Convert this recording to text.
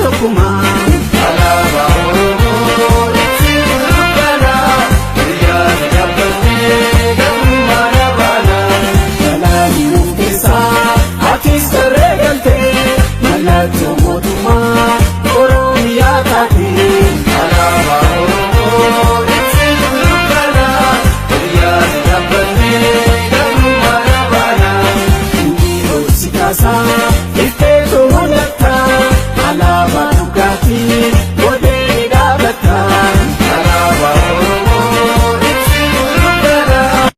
Tokkummaa. Alaabaa Oromoo ibsituu dukkanaa, biyyaatti dhaabbannee gabrummaa dhabaanaa. Galaanni nuuf keessaa atis tarree galtee, mallattoo mootummaa Oromiyaa taate. Alaabaa Oromoo ibsituu dukkanaa, biyyaatti dhaabbannee gabrummaa dhabaanaa. Inni ol si kaasaa.